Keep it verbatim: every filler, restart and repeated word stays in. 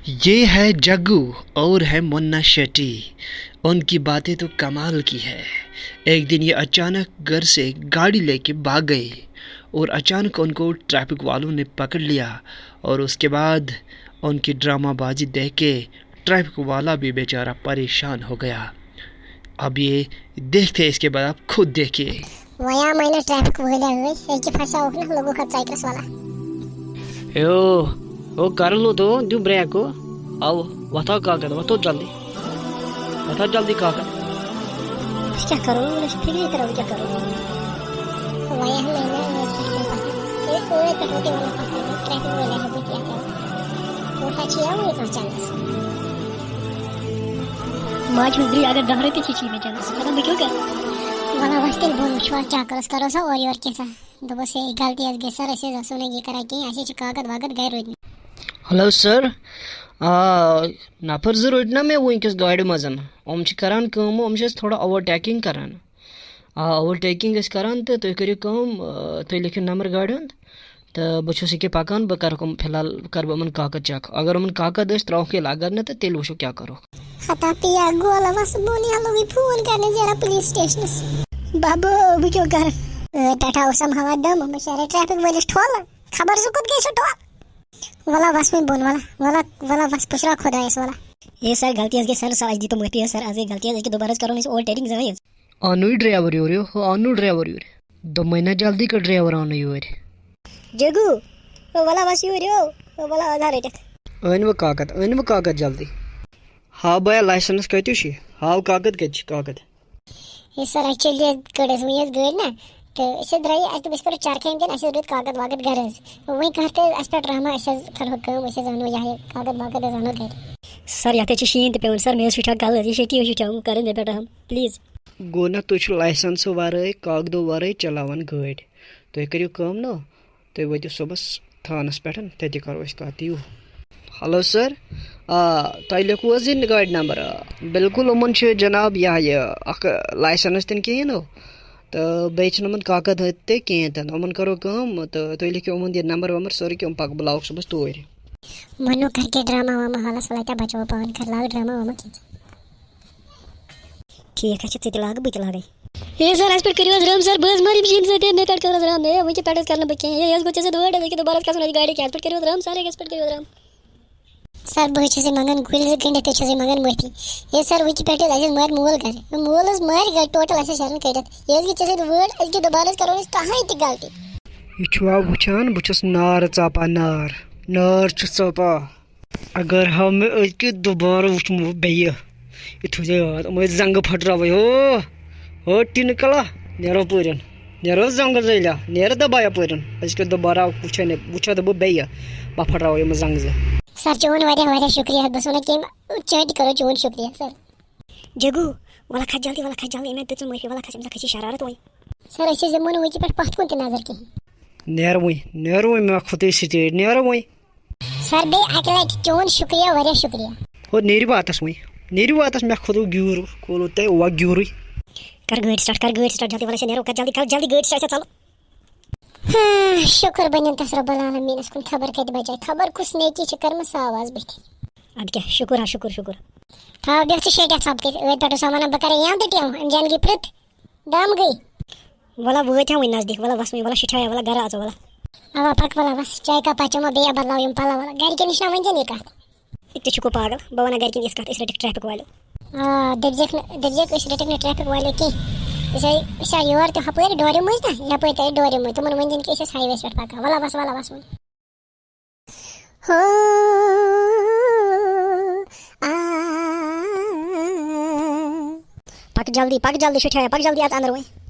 ये है जग्गू और है मुन्ना शेट्टी। उनकी बातें तो कमाल की है। एक दिन ये अचानक घर से गाड़ी लेके भाग गए और अचानक उनको ट्रैफिक वालों ने पकड़ लिया और उसके बाद उनकी ड्रामाबाजी देख के ट्रैफिक वाला भी बेचारा परेशान हो गया। अब ये देखते हैं, इसके बाद आप खुद देखिए। ویا ماینہ ٹریفک وٲلۍ ٲے، أکہِ پھسیوُکھ نہ لوگُکھ اَتھ ژۄکرَس وَلہ۔ او، او کر لو تو، دو بریک کو۔ او، وتھو کاکد، وتھو جلدی۔ وتھو جلدی کاکد۔ أسۍ کیٛاہ کَرو؟ مےٚ چھِ فِکرِ تَران، بہٕ کیٛاہ کَرو؟ ویا ماینہ ٲے، پَتھر پَتھر۔ تُہۍ ٲے پٮ۪ٹھ وٲتِو وَنان پَتھر، ٹریفک وٲلۍ آے، بہٕ کیٛاہ کَرٕ؟ پونٛسہٕ چھِ یَوٕ یہِ کانٛہہ چَندَس۔ ماجہِ ہٕنٛز درٕے اگر دَہ رۄپیہِ تہِ چھِ مےٚ چَندَس، مطلب بہٕ کیٛاہ کَرٕ؟ وَلہ وۄنۍ تیٚلہِ بۄن وٕچھو، اَتھ کیٛاہ کَرَس، کَرو سا اورٕ یورٕ کینٛژھا۔ دوٚپُس، ہے، غلطی حظ گٔے سَر، أسۍ حظ آسو نہٕ یہِ کَران کِہیٖنۍ، اَسہِ حظ چھِ کاکد واکد گَرِ روٗدمٕتۍ۔ ہیلو سَر، آ، نفر زٕ رٔٹۍ نا مےٚ وٕنکیٚس گاڑِ منٛز۔ یِم چھِ کران کٲم، یِم چھِ اَسہِ تھوڑا اوور ٹیکنگ کران۔ آ، اوور ٹیکنگ ٲسۍ کران تہٕ تُہۍ کٔرِو کٲم، آ، تُہۍ لیکھِو نمبر گاڑِ ہُنٛد تہٕ بہٕ چھُس ییٚکیٛاہ پکان، بہٕ کرٕ کٕم فی الحال کرٕ بہٕ یِمن کاکد چیک۔ اگر یِمن کاکد ٲسۍ ترٛاوہوکھ ییٚلہِ، اگر نہٕ تہٕ تیٚلہِ وٕچھو کیٛاہ کرو۔ ہتا پیا گولا وس بولی ہلو گئی فون کرنے ذرا پولیس اسٹیشنس۔ بابو، بہٕ کیٛاہ کرٕ؟ ٲدۍ پٮ۪ٹھ آوُس ہم ہوا دم، بہٕ شہرے ٹریفک وٲلِس ٹھۄل۔ خبر سُہ کوٚت گٔے سُہ ٹھۄل۔ ولا وس وۄنۍ بۄن، ولا، ولا، ولا وس پُشراو خۄدایس ولا۔ اے سر، غلطی حظ گٔے سر، سر اَسہِ دیٖتو معٲفی حظ سر، اَسہِ گٔے غلطی حظ، أسۍ کہِ دوبارٕ حظ کرو نہٕ أسۍ اوور ٹیکنگ زٕہٕنۍ حظ۔ اَننُے ڈرایور یورٕ یو، ہُہ اَننُے ڈرایور یورٕ۔ دوٚپمَے نہ جلدی کر ڈرایور اَننُے یورٕ۔ جگو، او ولا وس یورٕ یو، او ولا آدھار رٔٹِتھ۔ أنۍ وٕ کاکد، أنۍ وٕ کاکد جلدی۔ ہاو بایا لایسنس کتہِ چھُ؟ ہاو کاکد کتہِ چھِ کاکد؟ ہے سر، ایکچولی حظ کٔڑ اَسہِ وۄنۍ حظ گٲڑۍ نا، تہٕ أسۍ حظ درٛایہِ، اَسہِ دوٚپ أسۍ کَرو چرکھٲنۍ کِنۍ، اَسہِ حظ روٚٹ کاکد واکد گرٕ حظ۔ وۄنۍ کر تہٕ اَسہِ پٮ۪ٹھ رحمہ، أسۍ حظ کَرہو کٲم، أسۍ حظ اَنو یہِ ہا یہِ کاکد واکد حظ اَنو گرِ۔ سر، یتھ حظ چھِ شیٖن تہِ پٮ۪وان سر، مےٚ حظ چھُ ٹھیک غلط، یہِ چھِ ٹی وی چھُ ٹھیک، کٔرِو مےٚ پٮ۪ٹھ رحم پلیز۔ گوٚو نا، تُہۍ چھِو لایسنسہٕ ورٲے، کاکدو ورٲے چلاوان گٲڑۍ۔ تُہۍ کٔرِو کٲم نا، تُہۍ وٲتِو صُبحس تھانس پٮ۪ٹھ، تَتہِ کرو أسۍ کَتھ۔ یِیِو۔ ہیلو سر، آ، تۄہہِ لیوٚکھوٕ حظ یہِ گاڑِ نمبر؟ آ، بِلکُل، یِمَن چھِ جناب یہِ ہا یہِ اکھ لایسنس تہِ نہٕ کِہیٖنۍ نہٕ، تہٕ بیٚیہِ چھِنہٕ یِمَن کاکد ہٕتۍ تہِ کِہیٖنۍ تہِ نہٕ۔ یِمَن کرو کٲم، تہٕ تُہۍ لیکھِو یِمَن یہِ نمبر ومبر سورُے کینٛہہ، یِم پَکہٕ بہٕ لاوَکھ صُبحس توٗرۍ۔ منو کر کے ڈرامہ وامہ حالس ولا تہ بچو پان کر لاگ ڈرامہ وامہ کینٛہہ۔ ٹھیک حظ چھُ، ژٕ تہِ لاگ، بہٕ تہِ لاگے۔ ہے سر، اَسہِ پٮ۪ٹھ کٔرِو حظ رحم سر، بہٕ حظ مَرٕ ییٚمہِ شیٖنہٕ سۭتۍ، مےٚ پٮ۪ٹھ کٔرِو حظ رحم، ہے وٕنکہِ پٮ۪ٹھ حظ کَرٕ نہٕ بہٕ کینٛہہ، ہے یہِ حظ گوٚو ژےٚ سۭتۍ وٲڈ حظ، ییٚکیٛاہ دوبارٕ حظ کھسُن اَسہِ گاڑِ کینٛہہ، اَسہِ پٮ۪ٹھ کٔرِو حظ رحم سر، ہے اَسہِ پٮ۪ٹھ کٔرِو حظ رحم۔ سر، بہٕ حظ چھُسے منٛگان گُلۍ زٕ گٔنٛڈِتھ، تُہۍ چھُسے منٛگان معٲفی۔ ہے سر، وٕنکہِ پٮ۪ٹھ حظ اَسہِ حظ مارِ مول گَرِ، مول حظ مارِ گَرِ ٹوٹل اَسہِ حظ شٮ۪رَن کٔڑِتھ۔ ہے حظ گٔے ژےٚ سۭتۍ وٲڈ، أزکہِ دوبارٕ حظ کَرو أسۍ کٕہٕنۍ تہِ غلطی۔ یہِ چھُوا وٕچھان، بہٕ چھُس نار ژاپان، نار، نار چھُ ژاپان۔ اگر ہا مےٚ أزکہِ دوبارٕ وٕچھمو بیٚیہِ، یہِ تھٲیزیو یاد، یِم ٲسۍ زنٛگہٕ پھٕٹراوٕے، ہو، ہو ٹِنہٕ کلا، نیرو پٲرٮ۪ن، نیرو زنٛگہٕ زٲلیا، نیرٕ دبایا پٲرٮ۪ن۔ أزکہِ دوبارٕ وٕچھے نہٕ، وٕچھو دَپہٕ بہٕ بیٚیہِ، بہٕ پھٕٹراوو یِم زنٛگہٕ زٕ۔ سر، چون واریاہ واریاہ شُکریہ، بہٕ چھُس وَنان کیٚمۍ چٲنٛٹہِ کَرو چون شُکریہ سر۔ جگو، وَلہٕ کھَس جلدی، وَلہٕ کھَس جلدی، أمۍ دِژٕم معٲفی، وَلہٕ کھَس، أمِس کھَسی شرارت وۄنۍ۔ سر، أسۍ حظ دِمو نہٕ وٕنکہِ پٮ۪ٹھ پَتھ کُن تہِ نظر کِہیٖنۍ۔ نیر وۄنۍ، نیر وۄنۍ، مےٚ کھوٚتُے سٹیج، نیر وۄنۍ۔ سر، بیٚیہِ اَکہِ لَٹہِ چون شُکریہ، واریاہ شُکریہ۔ ہو، نیرِو واتَس وۄنۍ، نیرِو واتَس، مےٚ کھوٚتوٕ گیوٗر، کھولوٕ تۄہہِ اوا گیوٗرٕے۔ کر گٲڑۍ سٹارٹ، کر گٲڑۍ سٹارٹ، جلدی وَلہٕ أسۍ نیرو، کر جلدی، کر جلدی گٲڑۍ سٹارٹ، ژَلو۔ ہاں، شُکر بَنٮ۪ن تَس رۄب العالمیٖنَس کُن، خبر کَتہِ بَچے، خبر کُس نیکی چھِ کٔرمٕژ سۄ آو آز بٕتھِ۔ اَدٕ کیٛاہ، شُکُر ہا، شُکُر، شُکُر۔ تھاو بیٚہہ ژٕ شیٹھِ ژھۄپہٕ کٔرِتھ، أتھۍ پٮ۪ٹھ اوس وَنان بہٕ کَرٕ یَنہٕ تہٕ ٹٮ۪م، أمۍ جان گٔے پرٛتھ دام گٔے۔ وَلہ وٲتۍ ہا وۄنۍ نزدیٖک، وَلہ وَس وۄنۍ، وَلہ شِٹھایہ، وَلہ گَرٕ اَژو، وَلہ۔ اَوا پَک وَلہ وَس، چاے کَپ چٮ۪مو بیٚیہِ بدلاو یِم پَلو، وَلہ گَرِکٮ۪ن نِش نہ ؤنۍ زٮ۪ن یہِ کَتھ۔ تہِ چھُکو پاگل، بہٕ وَنہٕ گَرِکٮ۪ن یِژھ کَتھ، أسۍ رٔٹِکھ ٹرٛیفِک والیو۔ آ، دٔپزیٚکھ نہٕ، دٔپزیٚکھ أسۍ رٔٹِکھ نہٕ ٹرٛیفِک والیو کینٛہہ۔ أسۍ آے، أسۍ آے یور تہِ ہُپٲرۍ ڈورِ مٔنٛزۍ نا، یَپٲرۍ تہِ آے ڈورِ مٔنٛزۍ۔ تِمَن ؤنۍ زٮ۪ن کہِ أسۍ ٲسۍ ہاے وییَس پٮ۪ٹھ پَکان۔ وَلہ وَس، وَلہ وَس وۄنۍ۔ ہو، آ۔ پَک جلدی، پَک جلدی، شُٹھیا، پَک جلدی اَژ اَندَر وۄنۍ۔